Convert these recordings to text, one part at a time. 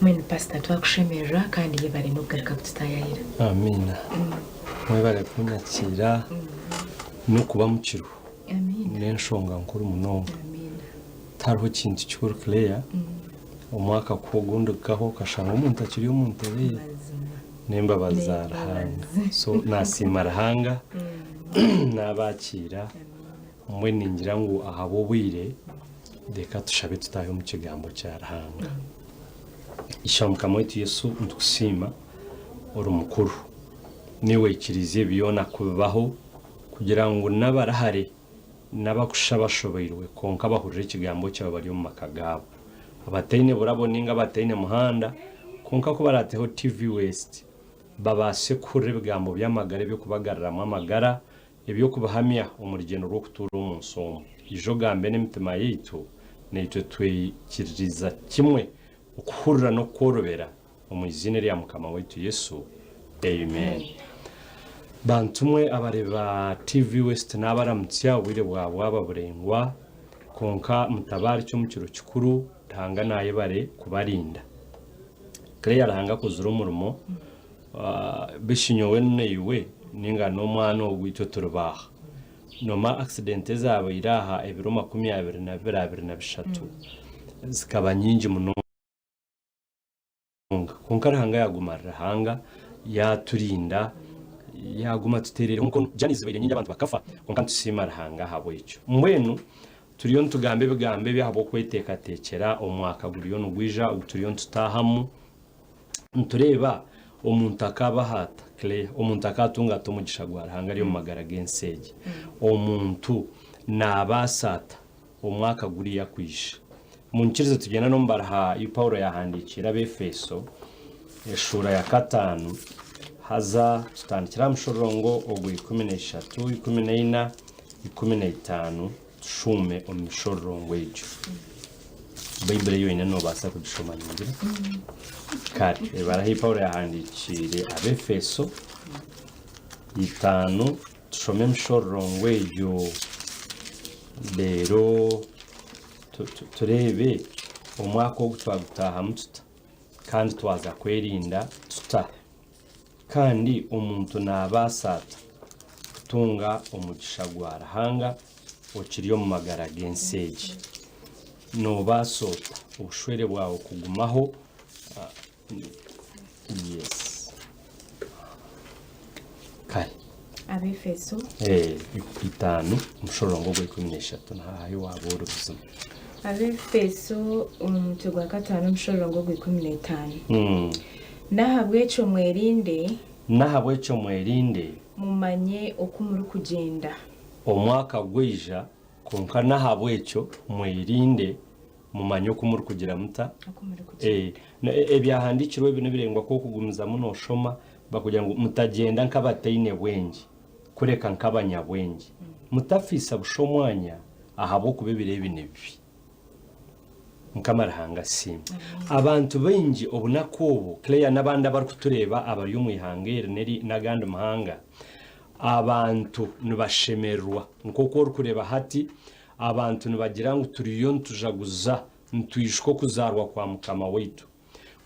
Mbwenu Pasita twakushemererwa kandi yebare n'okugaruka kututaayayira. Amiina. Mwebare kunyakiira n'okuba mukiriho n'enshonga nkuru munonga. Tihariho kintu kikuru Claire, omwaka ku ogundi gukaho okashanga omuntu akiri omu ntebe ye. N'embabazi za Ruhanga. So nasiima Ruhanga nabakiira mbwenu ningira ngu ahabw'obwire reka tushabe tutaahe omu kigambo kya Ruhanga. Ishe wa Mukama waitu Yesu nitukusiima ori mukuru. Niiwe waikiriize ebi byona kubibaho kugira ngu n'abari hare n'abakushusha abashobeirwe kwonka bahurire ekigambo kyawe bari omu maka gaabo. Abataine burabo nainga abataine muhanda kwonka ku baraateho TV West babaase kuhurira ebigambo by'amagara eby'okubagaruramu amagara, eby'okubahamya omu rugyendo rw'okutuura omu nsi omu. Ija ogambe n'emitima yaitu, naitwe twikiririza kimwe okuhurira n'okworobera Omu iziina erya Mukama waitu Yesu, Amen. Bantumwe abareebi ba TV West nabaramutsya obwire bwa bwaba buraingwa kwonka mutabaarikye omu kiro kikuru Ruhanga nayebare kubarinda. Claire Ruhanga akozire omurimo bishi nyowe naiwe ninga n'omwana ogu itwe turi baaha? Noma accident ezabaire aha ebiro 22 23 zikaba nyingi munonga. Kwonka Ruhanga yaaguma ari Ruhanga, yaaturinda, yaaguma atuteereireho omukono. Journeys zibaire nyingi abantu bakafa, kwonka nitusiima Ruhanga ahabw'ekyo. Mbwenu turiyo nitugamba ebigambo ebi ahabw'okweteekateekyera omwaka guriyo nigwija ogu turiyo nitutaahamu. Nitureeba omuntu akaabaho ata, Claire? Omuntu akaatunga ata omugisha gwa Ruhanga ari omu magara g'ensi egi? Omuntu naabaasa ata omwaka guriya kwija. Munyikirize tugyende n'omu baruha ei Paulo yaahandiikiire Abaefeso, eshuura ya kataano, haza tutandikire aha mushororongo ogwa 13, 14, 15, tushuume omu mishororongo egyo. Baibuli ei oine noobaasa kugishoma ningira. Kare, ebaraha ei Paulo yaahandiikiire Abaefeso, itaano, Tushome emishororongo egyo reero tureebe omwaka ogu twagutaahamu tuta kandi twaza kwerinda tuta. Kandi omuntu naabaasa ata kutunga omugisha gwa Ruhanga okiri omu magara g'ensi egi? Noobaasa ota obushwere bwawe kugumaho? Yes. Kare. Abefeso. Eh, itaano omushororongo ogw'eikumi n'eshatu nihahayo waaba ori buzima. Abefeso omutwe gwa kataano omushororongo ogw'ikumi n'etaano. N'ahabw'ekyo mwerinde. N'ahabw'ekyo mwerinde. Mumanye oku murikugyenda. Omwaka gwaija, kwonka n'ahabw'ekyo mwerinde Mumanye oku murikugira muta? Ebyahandiikirwe ebi nibirengwa ku okugumizamu nooshoma bakugira ngu mutagyenda nk'abataine bwengye, kureka nk'abanyabwengye. Mutafiisa busha omwanya ahabw'okuba ebiro ebi ni bibi. Mukama Ruhanga asiimwe. Abantu baingi obunaku obu, Claire n'abandi abarikutureeba abari omu ihanga eri n'eri n'agandi mahanga, abantu nibashemererwa nk'oku orikureeba hati Abantu nibagira ngu turiyo nitujaguza, nitwijuka okuzaarwa kwa Mukama waitu.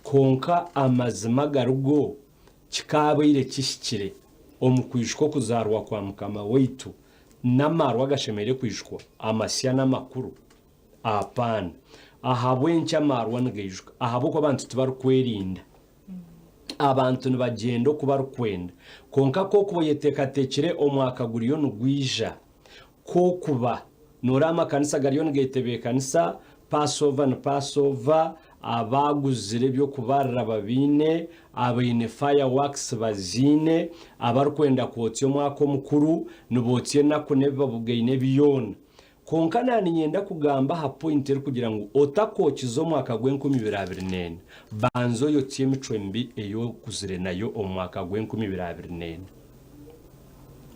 Kwonka amazima agari go, kikaabaire kihikire omu kwijuka okuzaarwa kwa Mukama waitu n'amaarwa agashemereire kwijukwa, amasya n'amakuru? Apaana. Ahabw'enki amaarwa nigaijuka? Ahabw'okuba abantu tibarikwerinda. Abantu nibagyenda oku barikwenda. Kwonka ku orikuba oyeteekateekire omwaka guriyo nigwija, Kw'okuba noreeba amakanisa gariyo nigetebekanisa, Passover ni Passover, abaguzire eby'okubarira babiine, abaine fireworks baziine, abarikwenda kwotsya omwaka omukuru nibotsya enaku n'ebibabugaine byona. Kwonka naninyenda kugamba aha point erikugira ngu otakookize omwaka gw'enkumi ibiri abiri n'ena, banza oyotsye emicwe mibi ei okuzire nayo omu mwaka gw'enkumi ibiri abiri n'ena.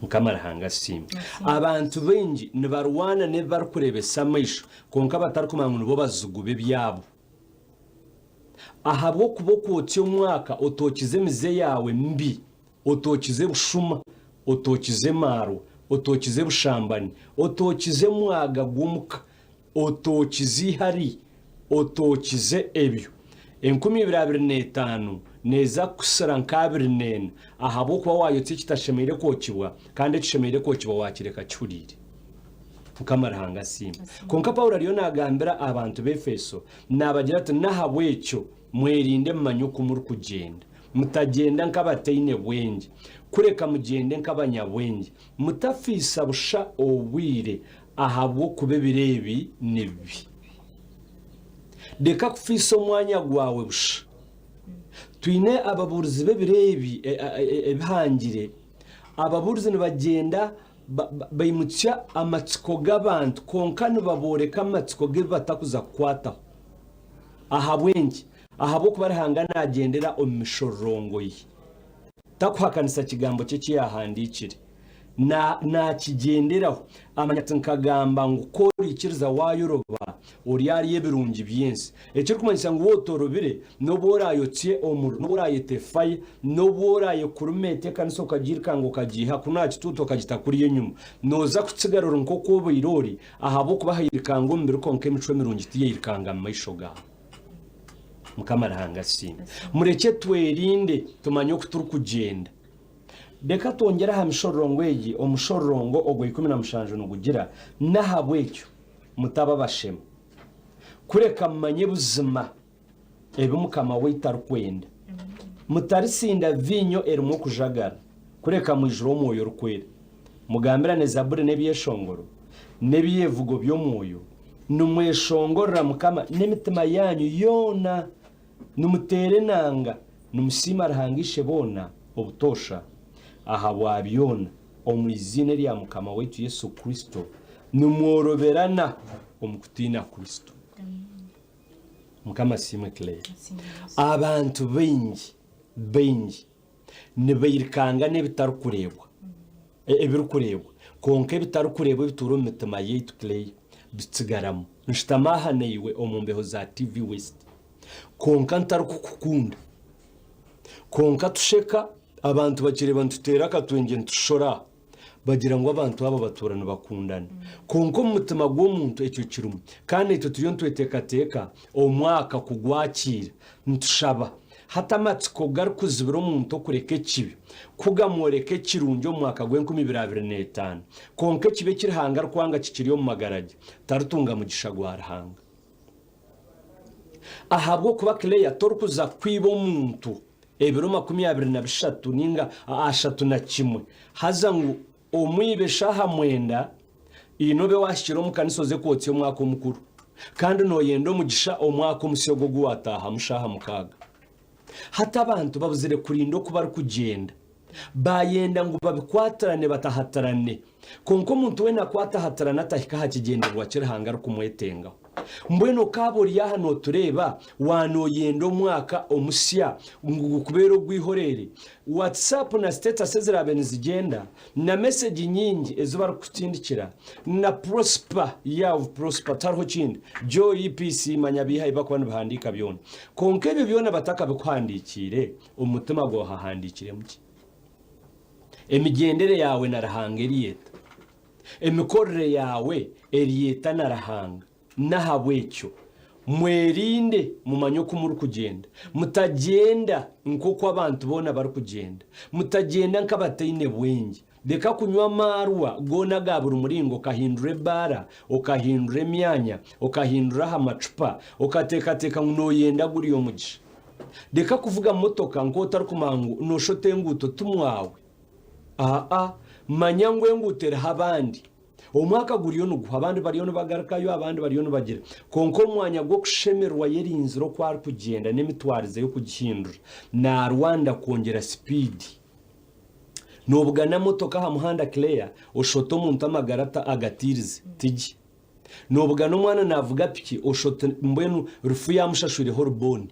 Mukama Ruhanga asiimwe. Abantu baingi nibarwana n'ebi barikureebesa amaisho kwonka batarikumanya ngu nibo bazigu b'ebyabo. Ahabw'okuba okwotsya omwaka otookize emize yaawe mibi, otookize bushuma, otookize emaarwa, otookize bushambani, otookize mwaga gw'omuka, otookize eihari, otookize ebyo. 2025 neeza kukusira nka 24 ahabw'okuba waayotsya ekitashemeire kwokibwa kandi ekishemeire kwokibwa waakireka kihuriire. Mukama Ruhanga asiimwe. Kwonka Paulo ariyo naagambira abantu b'Efeso naabagira ati, N'ahabw'ekyo mwerinde mumanye oku murikugyenda. Mutagyenda nk'abataine bwengye, kureka mugyende nk'abanyabwengye. Mutafiisa busha obwire, ahabw'okuba ebiro ebi ni bibi. Reka kufiisa omwanya gwawe busha. Twine ababuurizi b'ebiro ebi ebihangire, ababuurizi nibagyenda baimutsya amatsiko g'abantu kwonka nibabooreka amatsiko g'ebi batakuza kukwataho. Ahabw'enki? Ahabw'okuba Ruhanga naagyendera omu mishororongo ye. Takuhakanisa kigambo kye eki yaahandiikire. Na, naakigyenderaho. Amanya ati, Nkagamba ngu ku oriikiriza waayoroba, oryarya ebirungi by'ensi. Ekirikumanyisa ngu waaba otoorobire, n'obu oraayotsye omuriro, n'obu oraayete faya, n'obu oraayekurumete ekanisa okagiirukanga okagiiha kunu aha kituuti okagita kuriya enyima, nooza kutsigara ori nk'oku obaire ori, ahabw'okuba hairikanga omubiri kwonka emicwe mirungi tiyairikanga mu maisho gaawe. Mukama Ruhanga asiimwe. Murekye twerinde tumanye oku turikugyenda. Reka twongyere aha mishororongo egi, omushororongo ogwa 17 nigugira, N'ahabw'ekyo mutaba abashema, kureka mumanye buzima ebi Mukama waitu arikwenda. Mutarisinda viinyo erimu okujagara, kureka mwijure Omwoyo Orikwera. Mugambirane zaaburi n'ebyeshongoro n'ebyevugo by'omwoyo, nimweshongorera Mukama n'emitima yaanyu yoona, nimuteera enanga, nimusiima Ruhanga Isheboona obutoosha ahabwa byona, omu iziina erya Mukama waitu Yesu Kristo, nimworoberana omu kutiina Kristo. Mukama asiimwe Claire. Abantu baingi baingi nibairikanga n'ebitarikureebwa, ebirikureebwa, kwonka ebitarikureebwa ebituura omu mitima yaitu Claire bitsigaramu. Nshutami aha naiwe omu mbeho za TV West kwonka ntarikukukunda. Kwonka tusheka abantu bakireeba nituteera akatwengye nitushora. Bagira ngu abantu aba batuura nibakundana. Kwonka omu mutima gw'omuntu ekyo kirimu. Kandi naitwe turiyo nitweteekateeka omwaka kugwakiira. Nitushaba. Hati amatsiko garikuzibira omuntu okureka ekibi, ku gamworeka ekirungi omu mwaka gw'enkumi ibiri 25. Kwonka ekibi eki Ruhanga arikwanga kikiri omu magara ge, taritunga mugisha gwa Ruhanga. Ahabw'okuba Claire torikuza kwiba omuntu ebiro 23 ninga 31 haza ngu omwibe eshaaha mwenda eine obe waahikire omu kanisa oze kwotsya omwaka omukuru kandi nooyenda omugisha omwaka omusya ogwo ogu waataahamu shaaha mukaaga. Hati abantu babuzire kurinda oku barikugyenda. Baayenda ngu babikwatirane batahatirane. Kwonka omuntu weena ku atahatirana atahika aha kigyendererwa ki Ruhanga arikumwetengaho. Mbwenu okaaba ori aha nootureeba, waanooyenda omwaka omusya ngu gukubeere ogw'eihoreere, WhatsApp na status eziraabe nizigyenda, na mesegi nyingi ezi barikukutsindikira, na Prosper, year of Prosper, tihariho kindi, Joy, Peace, manya biiha ebi barikuba nibahandiika byona. Kwonka ebyo byona batakabikuhandiikiire, omu mutima gwawe hahandiikiremu ki? Emigyendere yaawe na Ruhanga eri eta? Emikorere yaawe eri eta na Ruhanga? N'ahabw'ekyo mwerinde mumanye oku murikugyenda. Mutagyenda nk'oku abantu boona barikugyenda. Mutagyenda nk'abataine bwengye. Reka kunywa amaarwa goona aga buri muringo okahindura ebaara, okahindura emyanya, okahindura aha macupa, okateekateeka ngu nooyenda guri omugisha. Reka kuvuga motoka nk'otarikumanya ngu nooshota enguuto ti mwawe. Aa, manya ngu enguuto eriho abandi. Omwaka guriyo niguhwa, abandi bariyo nibagarukayo, abandi bariyo nibagira. Kwonka omu mwanya gw'okushemererwa yerinzire oku arikugyenda n'emitwarize ye kugihindura, naarwanda kwongyera sipiidi. Noobugana motoka aha muhanda Claire, oshota omuntu amagara agatiirize, tigye. Noobugana omwana naavuga piki oshota mbwenu rufu yaamushashwireho rubooni.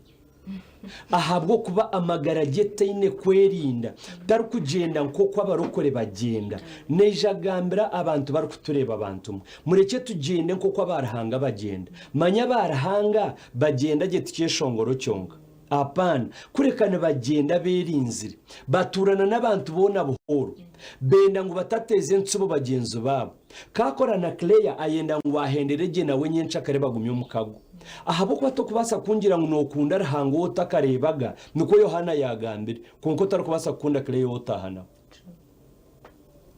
Ahabw'okuba amagara gye taine kwerinda, tarikugyenda nk'oku abarokore bagyenda. Naija agambira abantu barikutureeba bantu mwe, murekye tugyende nk'oku aba Ruhanga bagyenda. Manya aba Ruhanga bagyenda gye tikyeshongoro kyonka. Apaana, kureka nibagyenda beerinzire. Batuurana n'abantu boona buhooro. Benda ngu batateeza entsibo bagyenzi baabo. Kaakora na Claire ayenda ngu ahendere gye nawe nyencakare bagumye omukago. Ahabw'okuba tokubaasa kungira ngu nookunda Ruhanga ou otakareebaga, nikwo Yohaana yaagambire, kwonka otarikubaasa kukunda Claire ou otaaha nawe.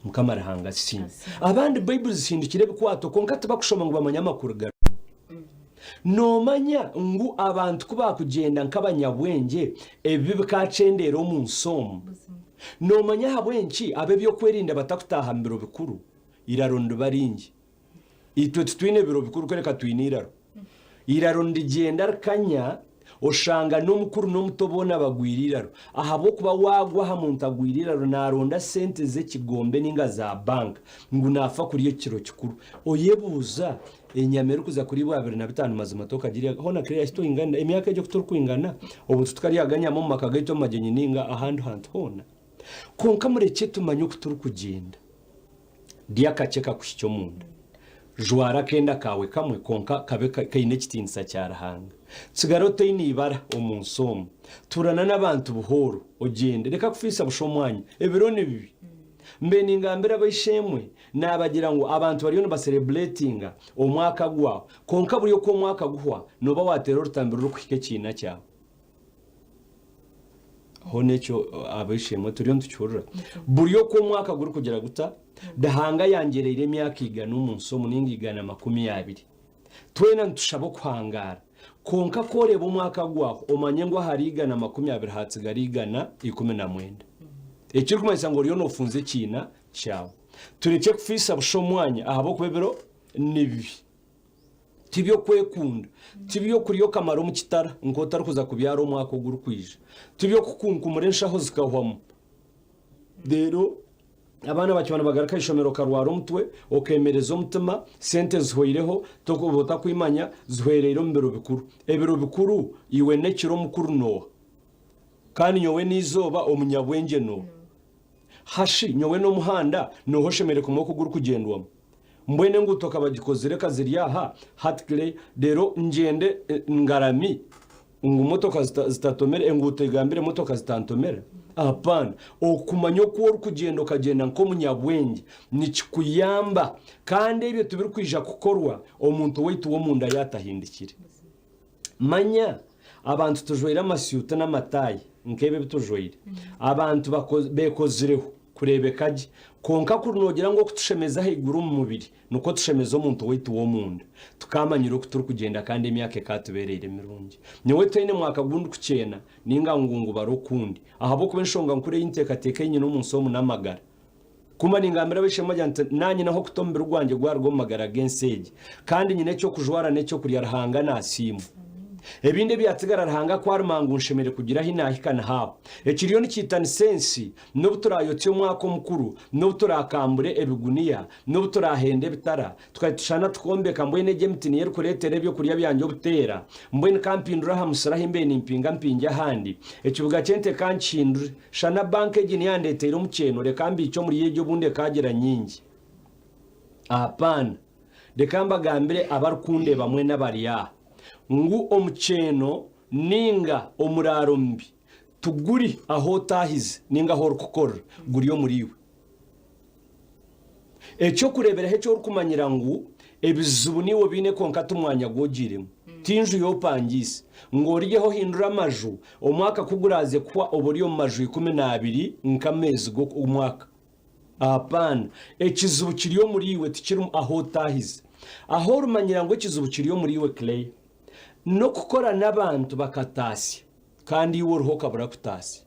Mukama Ruhanga asiimwe. Abandi Baibuli zihindukire ebikwato kwonka tibakushoma ngu bamanye amakuru garimu. Noomanya ngu abantu ku baakugyenda nk'abanyabwengye ebibi bikaakyendeera omu nsi omu? Noomanya ahabw'enki ab'eby'okwerinda batakutaaha mu biro bikuru? Eiraro niriba ringi. Itwe titwine biro bikuru kureka twine eiraro. Eiraro nirigyenda rikanya oshanga n'omukuru n'omuto boona bagwire eiraro ahabw'okuba waagwa aha muntu agwire eiraro naaronda sente z'ekigombe ninga za banka ngu naafa kurya ekiro kikuru. Oyebuuza enyama erikuza kuriibwa 25 mazima tokagirya hoona Claire shi toingana emyaka egyo ku turikwingana obu titukaryaga nyama omu maka gaitu omu magyenyi ninga ahandi hantu hoona. Kwonka murekye tumanye oku turikugyenda. Rya kakye kakuhikye omunda. Jwara akenda kaawe kamwe kwonka kabe kaine ekitiinisa kya Ruhanga. Tsigara otaine ibara omu nsi omu. Tuurana n'abantu buhooro, ogyende. Reka kufiisa busha omwanya. Ebiro ni bibi. Mbe ningambira ab'eishe-emwe, naabagira ngu abantu bariyo nibaserebureetinga omwaka gwawe, kwonka buri oku omwaka guhwa, nooba waateera orutambi rurikuhika ekiina kyawe. Hoona ekyo ab'eishe-emwe turiyo nitukihurira. Buri oku omwaka gurikugira guta, Ruhanga yangyereire emyaka igana omu nsi omu nainga 120. Twena nitushaba okuhangaara. Kwonka ku oreeba omwaka gwaho, omanye ngu ahari 120 haatsigara 119. Ekirikumanyisa ngu oriyo noofunza ekiina kyawe. Turekye kufiisa busha omwanya ahabw'okuba ebiro ni bibi. Ti by'okwekunda, ti by'okurya okamara omu kitara nk'otarikuza kubyara omwaka ogurikwija, ti by'okukunkumura enshaho zikahwamu reero abaana bakiba nibagaruka aha ishomero okarwara omutwe, okeemereza omutima, sente zihweireho, oba otakwimanya zihwereire omu biro bikuru. Ebiro bikuru iwe n'ekiro omukuru n'oha? Kandi nyowe n'eizooba omunyabwengye n'oha? Hashi nyowe n'omuhanda nooha oshemereire kumanya oku gurikugyendwamu? Mbwenu enguuto ka bagikozire ka ziri aha Hartclay reero ngyende ngarami ngu motoka zitatomera, enguuto egambire motoka zitantomera? Apaana. Okumanya oku orikugyenda okagyenda nk'omunyabwengye nikikuyamba kandi ebyo tibirikwija kukorwa omuntu waitu w'omunda yaatahindikire. Manya abantu tujwaire amasyuti n'amataayi nk'ebi ebi tujwaire. Abantu beekozireho kureebeka gye. Kwonka kuri noogira ngu okutushemeza ahaiguru omu mubiri nikwo tushemeza omuntu waitu w'omunda, tukaamanyire oku turikugyenda kandi emyaka ekaatubeereire mirungi. Nyowe tihaine mwaka gu ndikukyeena nainga ngu ngubare okundi ahabw'okuba enshonga nkuru ei nteekateeka ei nyine omu nsi omu n'amagara. Ku mba ningambira ab'eishe-emwe bagira nti, Naanye naho okuta omubiri gwangye gwaruga omu magara g'ensi egi, kandi nyine eky'okujwara n'eky'okurya, Ruhanga naasiimwe. Ebindi ebyatsigara Ruhanga ku arima ngu nshemereire kugira ahi naahika niho aho. Ekiriyo nikiitanisa ensi, n'obu turaayotsye omwaka omukuru, n'obu turaakambure ebiguniya, n'obu turaahende ebitara, Tukatushana tukombeka, mbwenu egi emiti niyo erikureetera ebyokurya byangye obuteera. Mbwenu ka mpindure aha musiri ahi mbaire nimpinga mpingye ahandi. Ekibuga ky'ente ka nkihindure. Shana banka egi niyo yandeeteire omukyeeno, reka mbiikye omuri egi obundi ekaagira nyingi. Apaana. Reka mbagambire abarikundeeba mwena abari aha, ngu omukyeeno nainga omuraaro mubi tiguri ahu otaahize nainga ahu orikukorera, guri omuriiwe. Eky'okureeberaho eki orikumanyira ngu ebizibu niiwe obiine kwonka ti mwanya gu ogiiremu, ti nju y'opangiise. Ngu oryeho ohindure amaju, omwaka ku guraaze kuhwa obe ori omu maju 12 nk'ameezi g'omwaka. Apaana. Ekizibu kiri omuriiwe tikiri ahu otaahize. Ahu orimanyira ngu ekizibu kiri omuriiwe Claire, n'okukora n'abantu bakataasya kandi iwe oriho okabura kutaasya.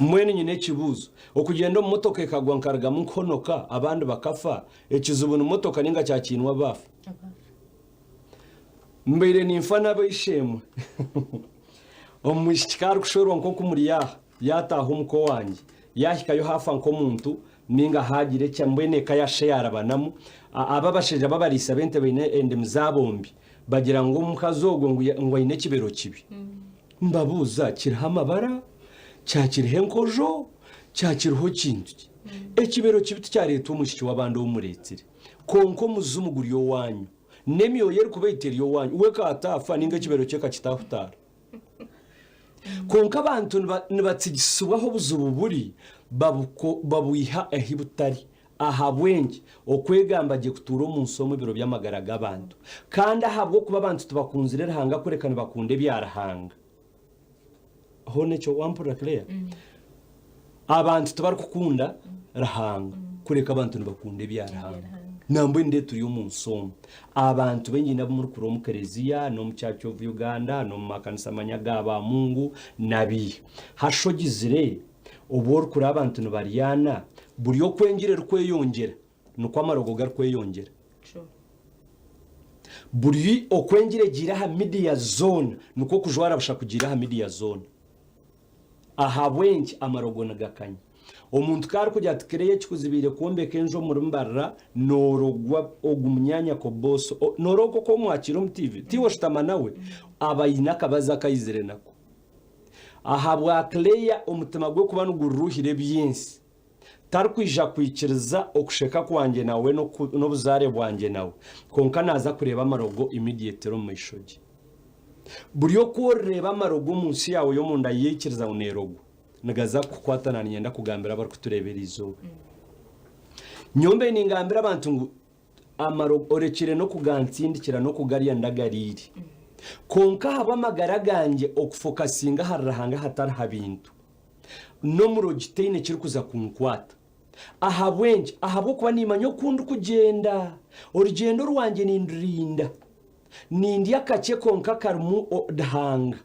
Mbwenu nyine ekibuuzo, okugyenda omu motoka ekagwa nkarugamu nkuhonoka abandi bakafa, ekizibu ni motoka ninga kyakiinwe abaafa? Mbaire ninfa n'abeishemwe. Omwishiki ka arikushwerwa nk'oku muri aha, yaataaha omuka owangye, yaahikayo haafa nk'omuntu ninga haagira ekya mbwenu eka yashusha yaarabanamu, aba abashaija b'abariisa b'ente baine endimi zaabo mbi, bagira ngu omukazi ogwo ngu aine ekibero kibi. Mbabuuza, kiriho amabara? Kya kiriho enkojo? Kya kiriho kintu ki? Ekibero kibi tikyareetwa omwishiki w'abandi ou mureetsire, kwonka omuzimu guri owaanyu, n'emyoyo erikubaita eri owaanyu. We ka ataafa, nainga ekibero kye ka kitaahutaara. Kwonka abantu nibatsigisibwa ahu obuzibu buri, babwiha ahi butari. Ahabw'enki okwegamba gye kutuura omu nsi omu ebiro by'amagara g'abantu? Kandi ahabw'okuba abantu tibakunzire Ruhanga kureka nibakunda ebya Ruhanga. Hoona ekyo wampurira Claire? Abantu tibarikukunda Ruhanga kureka abantu nibakunda ebya Ruhanga. Nambwenu ndeeba turi omu nsi omu. Abantu baingi n'abu murikureeba omu kereziya n'omu Church of Uganda n'omu makanisa manya aga ba Mungu n'abiiha. Hasha ogizire obu orikureeba abantu nibaryana, buri oku engira erikweyongyera nikwo amarogo garikweyongyera. Buri oku engira egiire aha midiya zoona nikwo okujwara busha kugiire aha midiya zoona. Ahabw'enki amarogo nigakanya? Omuntu ku arikugira ati Claire ekikuzibiire kwombeka enju omuri Mbarara noorogwa ogu munyaanyako boss, noorogwa oku omwakiire omu TV, tiiwe oshutama nawe, aba aine akabazo aku aizire nako. Ahabwa Claire omutima gwe kuba nigururuuhira eby'ensi, tarikwija kwikiriza okusheka kwangye nawe n'obuzaare bwangye nawe, kwonka naaza kureeba amarogo immediately omu maisho gye. Buri oku orireeba amarogo omu nsi yaawe y'omunda yaikiriza ngu neerogwa, nigaza kukukwata na niinyenda kugambira abarikutureeba eriizooba. Nyowe mbaire ningambira abantu ngu Amarogo orekire n'okugantsindikira n'okugarya ndagariire. Kwonka ahabw'amagara gangye okufokasinga ahari Ruhanga hatari ha bintu, n'omurogi taine kirikuza kunkwata. Ahabw'enki? Ahabw'okuba niimanya oku ndikugyenda. Orugyendo rwangye nindurinda. Nindya kakye kwonka karimu Ruhanga.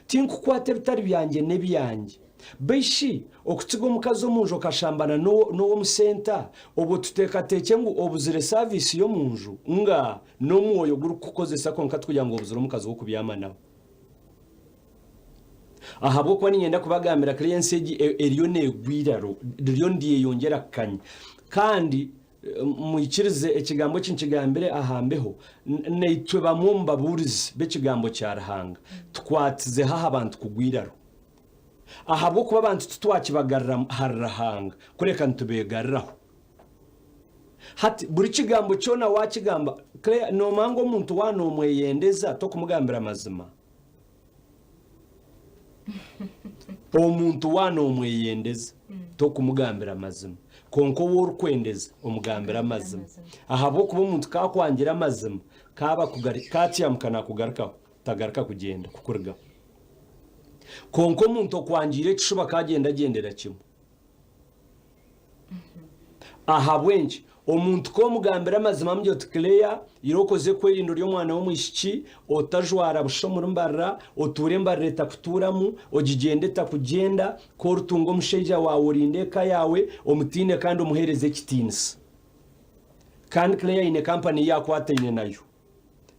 Tinkukwata ebitari byangye n'ebyangye. Baishi, okutsiga omukazi omu nju okashambana n'ow'omu senta, obwo tuteekateekye ngu obuzire saaviisi y'omu nju? Ngaa, n'omwoyo gurikukukozesa kwonka tikugira ngu obuzire omukazi w'okubyama nawe. Ahabw'okuba niinyenda kubagambira kuri ensi egi eriyo neegwa eiraro, ririyo niryeyongyera kukanya. Kandi Mwikirize ekigambo eki nkigambire aha mbeho, naitwe bamwe omu babuurizi b'ekigambo kya Ruhanga tukwatizeho aha bantu kugwa eiraro. Ahabw'okuba abantu titwakibagarira ahari Ruhanga, kureka nitubeegariraho. Hati buri kigambo kyona waakigamba, Claire, noomanya ngu omuntu waaba noomweyendeza tokumugambira mazima? Omuntu waaba noomweyendeza tokumugambira amazima, kwonka ou orikwendeza omugambira amazima. Ahabw'okuba omuntu ku akwangira amazima, kaaba kaatyamuka naakugarukaho, tagaruka kugyenda kukurugaho. Kwonka omuntu okwangiire ekishuba ku agyenda agyendera kimwe. Ahabw'enki? Omuntu ku omugambira amazima amugira oti Claire, ira okoze kwerinda ori omwana w'omwishiki, otajwara busha omuri Mbarara, otuure Mbarara etakutuuramu, ogigyende etakugyenda, ku oritunga omushaija waawe orinde eka yaawe, omutiine kandi omuheereze ekitiinisa. Kandi Claire aine kampani ei akwataine nayo.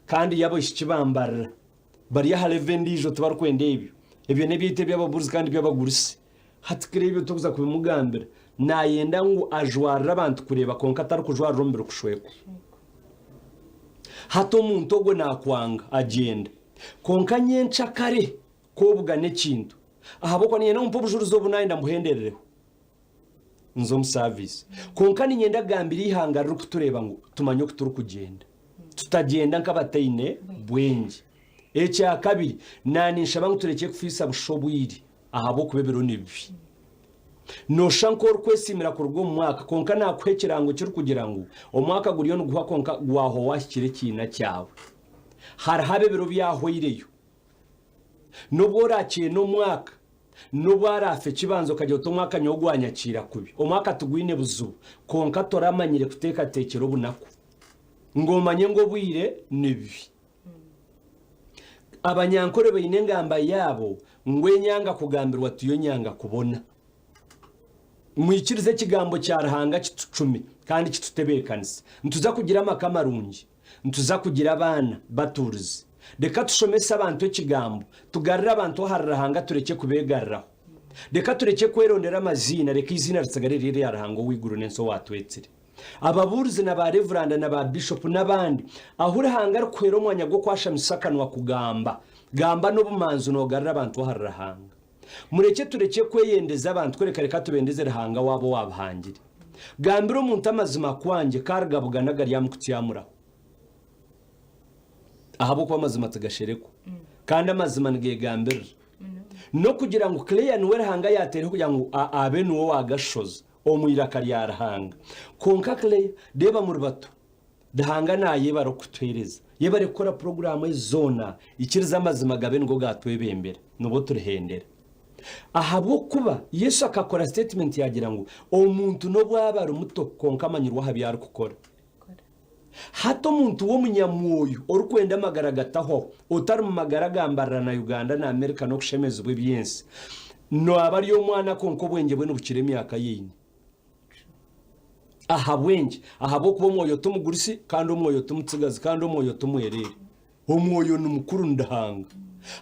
Kandi y'abaishiki ba Mbarara bari aha level endiijo tibarikwenda ebyo. Ebyo n'ebyaitu eby'ababuurizi kandi by'abagurusi. Hati kare ebyo tokuza kubimugambira. Nayenda ngu ajwarire abantu kureeba kwonka atarikujwarira omubiri kushwekwa. Hati omuntu ogwo nakwanga agyenda. Kwonka nyenkyakare ku obugana ekintu, ahabw'okuba niinyenda ngu mpe obujurizi obu nayenda mbuhenderereho nze omu service. Kwonka niinyenda kugambira eihanga ririkutureeba ngu tumanye oku turikugyenda. Tutagyenda nk'abataine bwengye. Ekyakabiri, naninshaba ngu turekye kufiisa busha obwire. Ahabw'okuba ebiro ni bibi. Nooshusha nk'orikwesiimira kuruga omu mwaka, kwonka naakuha ekirango kirikugira ngu omwaka guriyo niguhwa kwonka gwahwa waahikire ekiina kyawe. Hariho ab'ebiro byahwaireyo. N'obu oraakyene omwaka, n'obu araafe kibanza okagira oti omwaka nyowe gwanyakiira kubi. Omwaka tigwine buzibu, kwonka toramanyire kuteekateekyera obunaku ngu omanye ngu obwire ni bubi. Abanyankore baine engamba yaabo ngu enyanga kugambirwa tiyo nyanga kubona. Mwikirize ekigambo kya Ruhanga kitucume kandi kitutebeekanise. Nituza kugira amaka marungi. Nituza kugira abaana batuurize. Reka tushomese abantu ekigambo, tugarure abantu ahari Ruhanga turekye kubeegariraho. Reka turekye kwerondera amaziina, reka eiziina ritsigare riri erya Ruhanga ow'eiguru n'ensi owaatwetsire. Ababuurizi na ba revuranda na ba bishopu n'abandi, ahu Ruhanga arikuhwera omwanya gw'okwashamisa akanwa kugamba, gamba n'obumanzi noogarura abantu ahari Ruhanga. Murekye turekye kweyendeza abantu kureka reka tubendeze Ruhanga waabo owaabahangire. Gambira omuntu amazima kwangye karigabugana garyamukutyamuraho. Ahabw'okuba amazima tigasherekwa kandi amazima nigeegambirira. N'okugira ngu Claire niwe Ruhanga yaateereho kugira ngu abe niwe owaagashoza. Omu iraka rya Ruhanga. Kwonka Claire, reeba muri bato, Ruhanga naayebara okutuheereza. Yebare kukora puroguraamu ezi zoona, ikiriza amazima gabe nigo gaatwebembera, nibwo turihendera. Ahabw'okuba Yesu akakora sitetimenti yaagira ngu omuntu n'obu aba ari muto kwonka amanyirwe aha bi arikukora. Hati omuntu w'omunyamwoyo orikwenda amagara gatahwaho, otari mu magara ga mbarara na Uganda na Amerika n'okushemezibwa eby'ensi, naaba ari omwana kwonka obwengye bwe nibukira emyaka ei aine. Ahabw'enki? Ahabw'okuba omwoyo ti mugurusi kandi omwoyo ti mutsigazi kandi omwoyo ti mwereere. Omwoyo ni mukuru ni Ruhanga.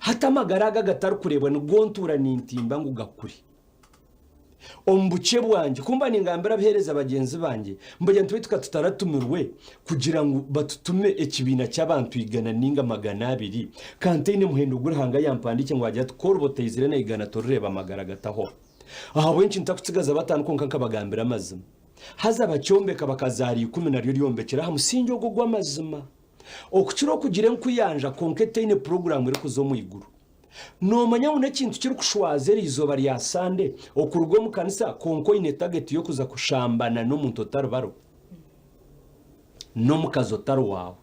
Hati amagara aga agatarikureebwa nigo ntuura nintimba ngu gakure. Omu bukye bwangye, ku mba ningambira abaheereza bagyenzi bangye, mbagira nti beitu ka tutaratumirwe kugira ngu batutume ekibiina ky'abantu igana nainga 200, ka ntaine muhendo ogu Ruhanga yampandiikire ngu agira ati, Ku oriba otaizire na igana torireeba amagara gatahwaho. Ahabw'enki ntakutsigaza bataano kwonka nkabagambira amazima? Haza bakyombeka bakazaara ikumi naryo ryombekire aha musingi ogwo ogw'amazima. Okukira okugira enkuyanja kwonka etaine puroguraamu erikuza omu iguru. Noomanya ngu n'ekintu kirikushwaza eri izooba rya Sande okuruga omu kanisa kwonka oine tageti y'okuza kushambana n'omuntu otari baro, n'omukazi otari waawe,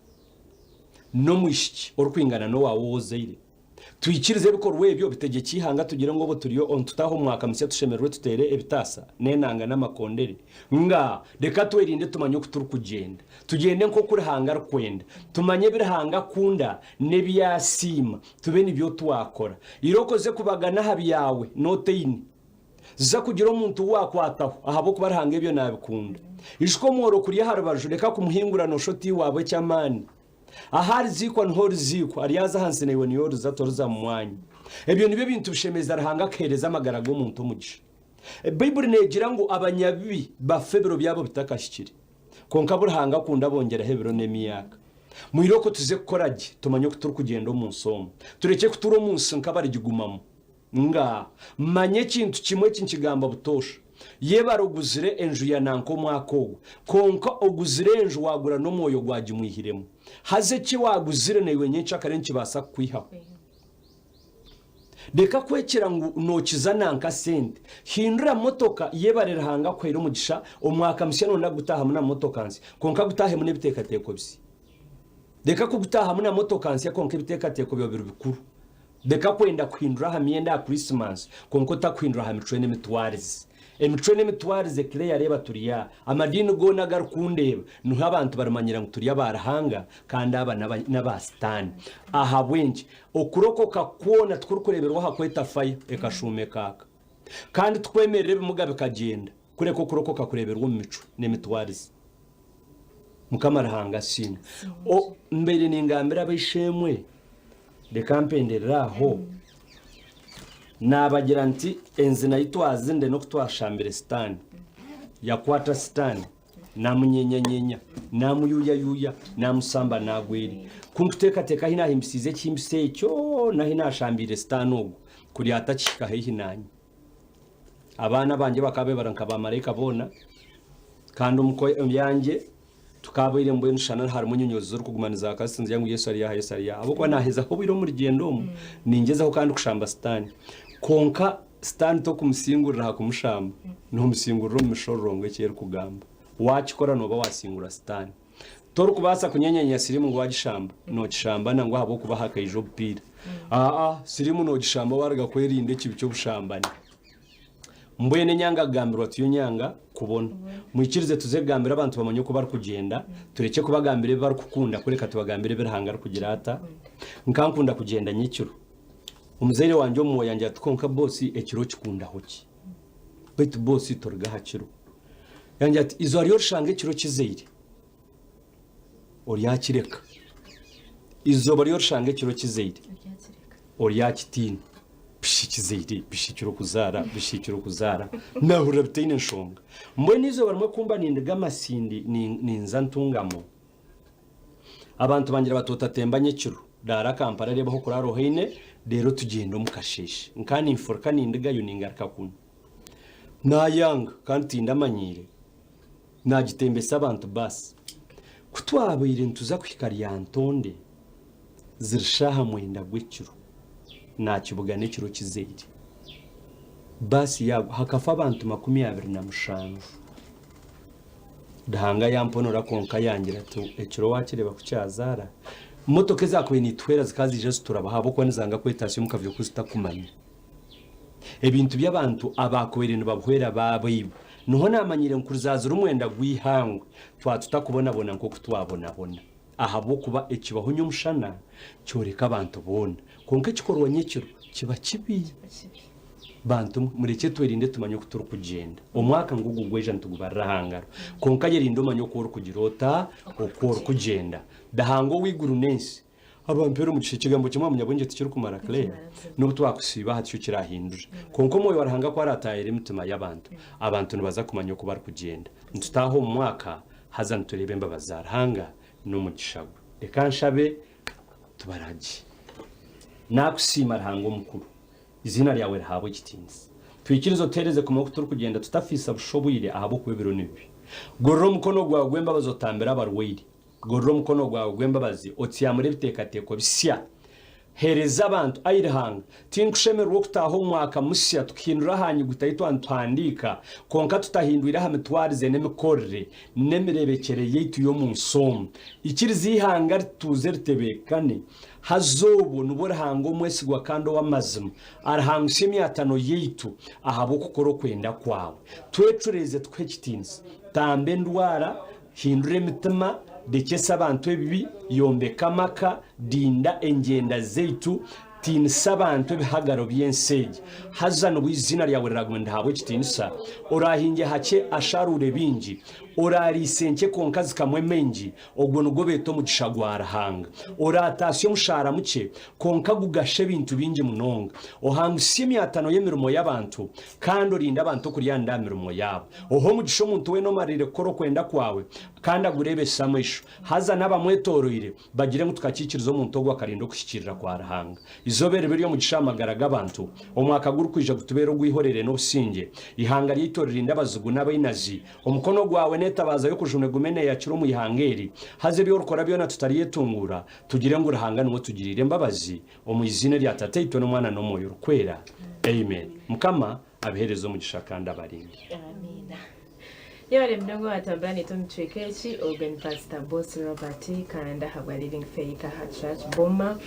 n'omwishiki orikwingana n'owaawe ou ozaire? Twikirize ebikorwa ebyo bitegyekye eihanga tugire ngu obwo turiyo nitutaaha omu mwaka musya tushemererwe tuteere ebitaasa n'enanga n'amakondere? Ngaa! Reka twerinde tumanye oku turikugyenda. Tugyende nk'oku Ruhanga arikwenda. Tumanye ebi Ruhanga akunda n'ebi asiima, tube nibyo twakora. Irooko oze kubagana aha byawe n'otaine. Za kugira omuntu ou waakwataho, ahabw'okuba Ruhanga ebyo naabikunda. Ijuka omworo kuri aha rubaju, reka kumuhingura noosha oti waabwa eky'amaani. Ahu ariziikwa niho oriziikwa, aryaza ahansi naiwe niyo oriza, toriza mu mwanya. Ebyo nibyo bintu bishemeza Ruhanga akaheereza amagara g'omuntu omugisha. Baiburi neegira ngu abanyabibi bafa ebiro byabo bitakahikire, kwonka abu Ruhanga akunda abongyeraho ebiro n'emyaka. Mwire okwo tuze kukora gye, tumanye oku turikugyenda omu nsi omu. Turekye kutuura omu nsi nk'abarigigumamu. Nga, manya ekintu kimwe eki nkigamba butoosha. Yebare oguzire enju ya nanka omwaka ogu, kwonka oguzire enju waagura n'omwoyo gwagimwihiremu. Haza eki waaguzire naiwe nyencakare nikibaasa kukwihaho. Reka kwekira ngu nookiza nanka sente. Hindura motoka, yebare Ruhanga akuhaire omugisha, omwaka musya nooyenda kugutaahamu na motoka nsya, kwonka gutaahemu n'ebiteekateeko bisya. Reka kugutaahamu na motoka nsya kwonka ebiteekateeko byawe biri bikuru. Reka kwenda kuhindura aha myenda aha Krisimansi kwonka otakuhindura aha micwe n'emitwarize. Emicwe n'emitwarize Claire reeba turi aha. Amadiini goona agarikundeeba niho abantu barimanyira ngu turi aba Ruhanga kandi aba n'aba Sitaane. Ahabw'enki? Okurokoka kwona tikurikureeberwa aha kweta faya ekashuuma ekaaka. Kandi tikwemerera ebimuga bikagyenda, kureka okurokoka kureeberwa omu micwe n'emitwarize. Mukama Ruhanga asiimwe. O, mbaire ningambira ab'eishe-emwe, reka mpenderere aho, naabagira nti enzina ei twazinde n'oku twashambire Sitaane. Yakwata Sitaane, naamunyenyanyenya, naamuyuuyayuuya, naamusamba naagwa eri. Ku nkuteekateeka ahi naahimbisiize ekihimbiso ekyo n'ahi naashambiire Sitaane ogwo, kuri atakihika haihi naanye. Abaana bangye bakaba bebara nka baamaraika boona, kandi omu ka yangye tukaabaire mbwenu shana harimu enyonyoozi zirikuguma nizaaka ziti ngu Yesu ari aha, Yesu ari aha. Ahabw'okuba naahezaho obwire omu rugyendo omu, ningyezaho kandi kushamba Sitaane. Kwonka Sitaane tokumusingurira aha kumushamba, noomusingurira omu mishororongo eki erikugamba. Waakikora nooba waasingura Sitaane. Torikubaasa kunyenyenya siriimu ngu waagishamba. Nookishamba nangwa ahabw'okuba hakaija obupiira. Aa, siriimu noogishamba waaruga kwerinda ekibi ky'obushambani. Mbwenu enyanga kugambirwa tiyo nyanga kubona. Mwikirize tuze kugambira abantu bamanye oku barikugyenda, turekye kubagambira ebi barikukunda kureka tubagambire ebi Ruhanga arikugira ata. Nkankunda kugyenda nyekiro. Omuzaire wangye omu mwoyo angira ati kwonka bosi ekiro okikundaho ki? Beitu bosi toruga aha kiro. Yangira ati eizooba ry'orishanga ekiro kizaire oryakireka. Eizooba ry'orishanga ekiro kizaire oryakitiina. Bishi kizaire, bishi kirikuzaara, bishi kirikuzaara. Naahurira bitaine nshonga. Mbwenu eizooba rimwe ku mba nindiga amasindi ninza ntungamo, abantu bangira bati otatemba nyekiro, raara Kampala reeba ah'okuraara ohaine reero tugyende omu kasheeshe. Nka ninfuruka nindigayo ningaruka kunu. Naayanga kandi tindamanyiire, naagitembesa abantu baasi. Ku twabaire nituza kuhika Lyantonde ziri shaaha mwenda gw'ekiro, naakibugana ekiro kizaire. Baasi yaagwa hakafa abantu 27. Ruhanga yamponora kwonka yangira ati ekiro wakireeba ku kyazaara, motoka ezakubaire nituhwera zikaba ziija ziturabaho ahabw'okuba nizanga kwetaasya omu kavuyo ku zitakumanya. Ebintu by'abantu abaakubaire nibabuhwera baabaibwa. Niho naamanyire ngu kurizaazira omwenda gw'eihangwe twatutakubonabona nk'oku twabonabona. Ahabw'okuba ekibaho nyomushana kyoreka abantu boona, kwonka ekikorwa nyekiro kiba kibi. Bantu mwe, murekye twerinde tumanye oku turikugyenda. Omwaka ngugu gwaija nitugubarira aha ngaro. Kwonka yerinde omanye oku orikugira ota, oku orikugyenda. Ruhanga ow'eiguru n'ensi abampeere omugisha. Ekigambo kimwe aha munyabwengye tikirikumara, Claire. N'obu twakusiiba aha tikyo kirahindure. Kwonka Omwoyo wa Ruhanga ku arataahire emitima y'abantu, abantu nibaza kumanya oku barikugyenda. Nitutaaha omu mwaka haza nitureeba embabazi za Ruhanga n'omugisha gwe. Reka nshabe tubaragye. Nakusiima Ruhanga omukuru. Eiziina ryawe rihaabwe ekitiinisa. Twikirize otuheereze kumanya oku turikugyenda tutafiisa busha obwire ahabw'okuba ebiro ni bibi. Gorora omukono gwawe gw'embabazi otambire abarwaire. Gorora omukono gwawe gw'embabazi otsyamure ebiteekateeko bisya. Heereza abantu, Ai Ruhanga, tinkushemererwa okutaaha omu mwaka musya tukihindura aha nyuguta ei twaba nituhandiika, kwonka tutahindwire aha mitwarize n'emikorere n'emireebekyere yaitu y'omu nsi omu. Ikiriza eihanga rituuze ritebeekane. Haza obwo nibwo Ruhanga omwesigwa kandi ow'amazima arihangusya emyatano yaitu ahabw'okukora okwenda kwawe. Twecureeze tukuhe ekitiinisa. Tamba endwara, hindura emitima, rekyesa abantu ebibi, yombeka amaka, rinda engyenda zaitu, tiinisa abantu ebihagaro by'ensi egi. Haza nibwo eiziina ryawe riragume nirihaabwa ekitiinisa. Oraahingye hakye asharuure bingi, oraariise nkye kwonka zikamwe maingi, Ogwo nigwo beeta omugisha gwa Ruhanga. Oraataasya omushaara mukye, kwonka gugasha ebintu bingi munonga. Ohangusye emyatano y'emirimo y'abantu, kandi orinde abantu okuryanira aha mirimo yaabo. Ohe omugisha omuntu weena omaririire kukora okwenda kwawe, kandi agureebese amaisho. Haza n'abamwetooroire bagire ngu tukakiikiriza omuntu ogwo akarinda okuhikiirira kwa Ruhanga. Eizooba eri ribe omugisha aha magara g'abantu. Omwaka gurikwija gutubeere ogw'eihorere n'obusingye. Eihanga ryaitu oririnde abazigu n'abainazi. Omukono gwawe n'etabaaza y'okujuna egume neeyakira omu ihanga eri. Haza ebi orikora byona tutaryetunguura, tugire ngu Ruhanga niwe otugiriire embabazi, omu iziina erya Tataitwe n'Omwana n'Omwoyo Orikwera. Amen. Mukama abiheereze omugisha kandi abarinde. Amiina. Yebare munonga owatambura naitwe omu kicweka eki, ogwe ni Pastor Boss Robert kandi ahabwa Living Faith aha Church Boma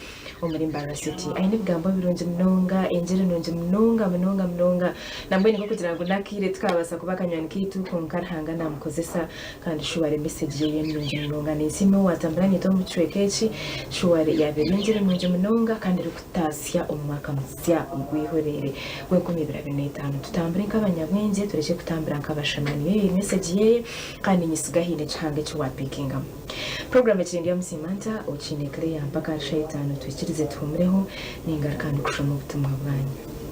omuri Mbarara City. Aine ebigambo birungi munonga, engiri nungi munonga munonga munonga. Nambwenu nk'okugira ngu n'akaire tikabaasa kuba kanywani kaitu kwonka Ruhanga namukozesa kandi shuware message yeye nungi munonga. Ninsiima owatambura naitwe omu kicweka eki, shuware yaaba eri engiri nungi munonga kandi erikututaasya omu mwaka musya gw'eihoreere gw'enkumi ibiri abiri n'etaano. Tutambure nk'abanyabwengye turekye kutambura nk'abashema niyo eri message yeye kandi ninyesiga haine ekihanga eki wapikingamu. Puroguraamu ekiri ndi Amusiima nta Okiine Claire mpaka ahari shaaha itaano twikirize tuhumureho ningaruka ndikushoma obutumwa bwanyu.